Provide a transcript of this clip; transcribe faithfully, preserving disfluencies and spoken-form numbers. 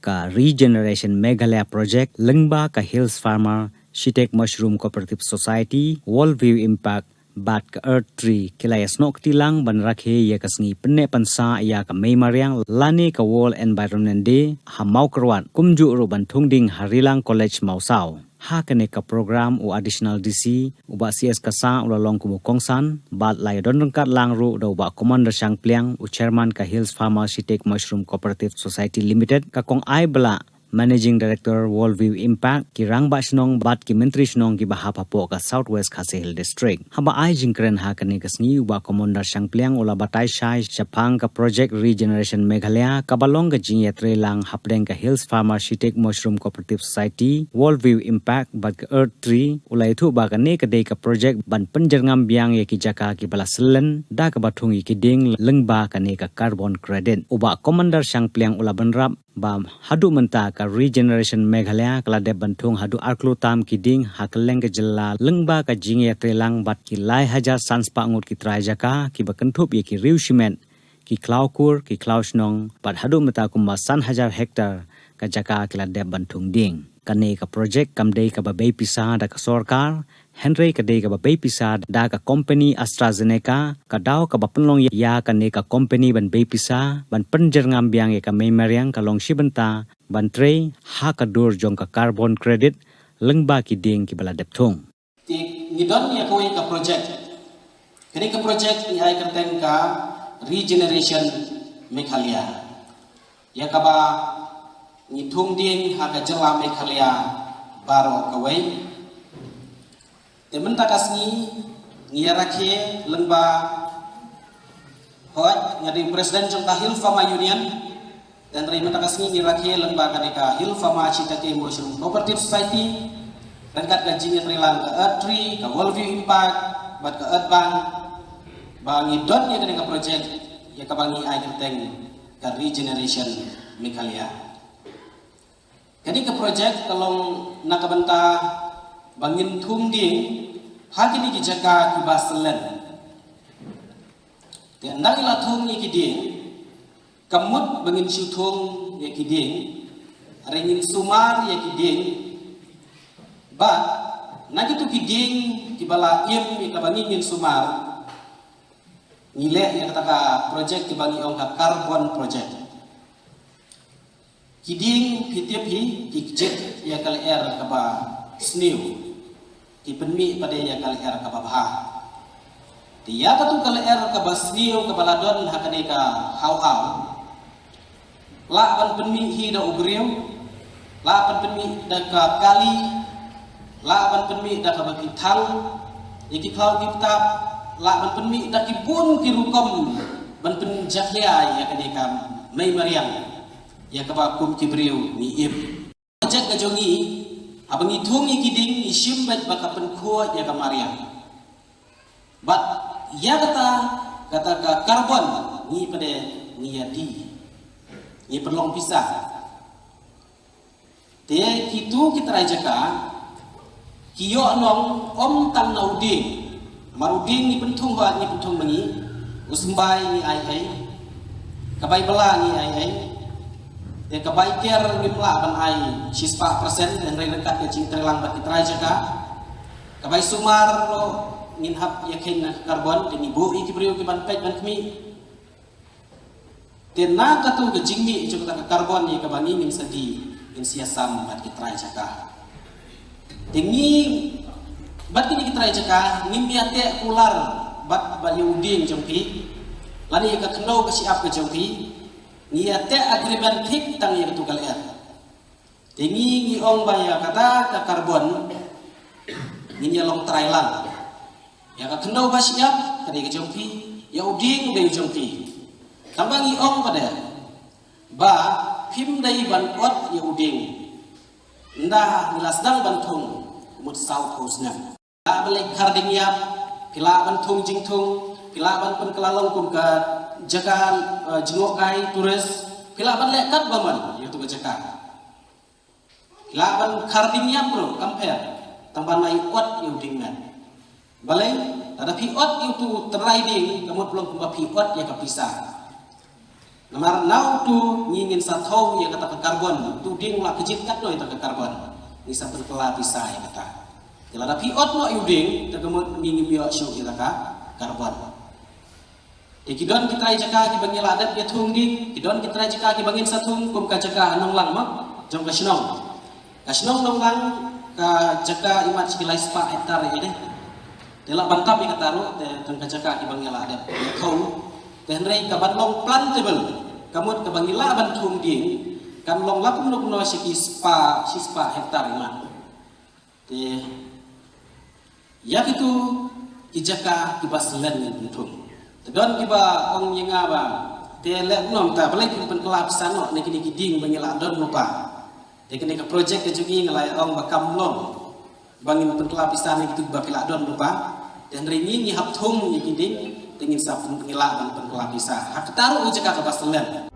Ka Regeneration Meghalaya Project lyngba ka Hills Farmer Shitek Mushroom Cooperative Society, Worldview Impact bad ka Earth Tree ki la ïasnoh kti lang ban rakhe ïa ka sngi pynneh pynsah ïa ka Mei Mariang lane ka World Environment Day ha Mawkyrwat, kumjuh ruh ban thung ding ha Rilang College Mawsaw. Ha kane ka program u Additional D C u Bah C S Kasa u la long kum u kongsan bad la ïadon ryngkat lang ruh da u Bah Commander Shangpliang, u Chairman ka Hills Farmer Shitek Mushroom Cooperative Society Limited, ka Kong Ai Blah, Managing Director Worldview Impact, ki rangbah shnong bad ki myntri shnong kiba hap hapoh ka South West Khasi Hills District. Haba ai jingkren ha kane ka sngi, u Bah Commander Shangpliang u la batai shai shaphang ka Project Regeneration Meghalaya kaba long ka jingïatreilang hapdeng ka Hills Farmer Shitek Mushroom Cooperative Society, Worldview Impact bad ka Earth Tree. U la ïathuh ba kane ka dei ka project ban pynjyrngam biang ïa ki jaka kiba la syllen da kaba thung ïa ki dieng lyngba kane ka carbon credit. U Bah Commander Shangpliang u la bynrap ba haduh mynta ka Regeneration Meghalaya ka la dep ban thung haduh ar klur tam ki dieng ha kylleng ka jylla lyngba ka jingïatreilang bad ki lai hajar san spah ngut ki trai jaka kiba kynthup ïa ki riew shimet, ki khlaw kur, ki khlaw shnong bad haduh mynta kumba san hajar hektar ka jaka ki la dep ban thung dieng. Kane ka project kam dei kaba bei pisa da ka sorkar, hynrei ka dei kaba bei pisa da ka company AstraZeneca. Ka daw kaba pynlong ïa kane ka company ban bei pisa ban pynjyrngam biang ïa ka Mei Mariang ka long shi bynta ban trei ha ka dur jong ka carbon credit lyngba ki dieng kiba la dep thung. Te ngi don ïa kawei ka project. Kane ka project ngi ai kyrteng ka Regeneration Meghalaya, ïa kaba ngi thung dieng ha ka jylla Meghalaya baroh kawei. Te mynta ka sngi ngi ïa rakhe lyngba, hooid, nga dei president jong ka Hill Farmer Union. Te hynrei mynta ka sngi ngi rakhe lyngba kane ka Hill Farmer Shiitake Mushroom Cooperative Society ryngkat ka jingïatreilang ka Earth Tree, ka Worldview Impact bad ka Earth Bank, ba ngi don ïa kane ka project ïa kaba ngi ai kyrteng ka Regeneration Meghalaya. Kane ka project ka long na ka bynta ba ngin thung dieng ha kine ki jaka kiba syllen. Te ynda ngi la thung ïa ki dieng, ka mut ba ngin shu thung ïa ki dieng, hynrei ngin sumar ïa ki dieng. Bad na kitu ki dieng kiba la im ïa kaba ngi ngin sumar, ngi leh ïa kata ka project kiba ngi ong ka carbon project. Ki dieng phi tip hi ki kjit ïa ka lyer kaba sniew, ki pynmih pat de ïa ka lyer kaba bha. Te ïa katu ka lyer kaba sniew kaba la don ha kane ka haw haw, lah ban pynmih hi da u briew, lah ban pynmih da ka kali, lah ban pynmih da kaba phi thang ïa ki khlaw ki btap, lah ban pynmih da ki bun ki rukom ban pynjakhlia ïa kane ka Mei Mariang ïa kaba kum ki briew ngi im. Ka jait ka jong ngi, haba ngi thung ïa ki dieng ngi shim beit ba ka pynkhuid ïa ka mariang. Bad ïa kata, kata ka carbon ngi pat de ngi ïa die, ngi pynlong pisa. Te kitu ki trai jaka ki ïoh nong ym tang na u dieng. Namar u dieng ngi pynthung ba ngi pynthung ma ngi, u symbai ngi ai ei, ka bai bylla ngi ai ei. Te ka bai ker ngim lah ban ai shispah percent, hynrei ryngkat ka jingtreilang bad ki trai jaka. Ka bai sumar ruh ngin hap ïa kheiñ na ka carbon, te ngi buh ïa ki briew ki ban peit ban khmih. Te na katu ka jingmih jong kata ka carbon ïa kaba ngi ngin sa die, ngin sa ïasam bad ki trai jaka. Te ngi bad kine ki trai jaka ngim ïa teh kular bad, bad ïa u dieng jong phi, lane ïa ka khyndew ka shyiap ka jong phi. Ngi ïa teh agreement thik tang ïa katu ka lyer. Te ngi ngi ong ba ïa kata ka carbon ngin ïa long trai lang. Ïa ka khyndew ba shyiap ka dei ka jong phi, ïa u dieng u dei u jong phi. Tangba ngi ong pat de ba phim dei ban ot ïa u dieng ynda ngi la sdang ban thung, ka mut saw phew snem. Lah ban leit khar dieng ïap, phi lah ban thung jingthung, phi lah ban pynkylla long kum ka jaka, eh, jngohkai tourist, phi lah ban leh katba mon ïa tu ka jaka. Lah ban khar dieng ïap ruh kam pher, tang ban ai ot ïa u dieng met. Balei? Lada phi ot ïa utu u trai dieng, ka mut long kumba phi ot ïa ka pisa. Namar na utu ngi ngin sa thaw ïa kata ka carbon, utu dieng u la kjit katno ïa kata ka carbon. Ngi sa pynkylla pisa ïa kata. Te lada phi ot noh ïa u dieng, te ka mut ngi ngim ïoh shuh ïa kata ka carbon. Te ki don ki trai jaka kiba ngi la dep ïa thung dieng, ki don ki trai jaka kiba ngin sa thung, kum ka jaka Nonglang mo, jong ka shnong. Ka shnong Nonglang, ka jaka imat shi ki lai spah hektar ïa dei. Te lah ban tap ïa kata ruh, te tang ka jaka kiba ngi la dep ïa thung. Te hynrei ka ban long plantable, ka mut kaba ngi lah ban thung dieng, kan long la kumno kumno shi ki spah, shi spah hektar imat. Te ïa kitu ki jaka kiba slen ngin pynthung. Te don kiba ong ïa nga ba, te leh kumno mynta, balei phim pynkylla pisa noh na kine ki dieng ba ngi la don lypa. Te kane ka project ka jong ngi nga la ong ba kam long ba ngin pynkylla pisa na kitu ba ki la don lypa. Te hynrei ngi ngi hap thung ïa ki dieng, te ngin sa pyn-, ngi lah ban pynkylla pisa. Ha kata ruh ka jaka kaba slen.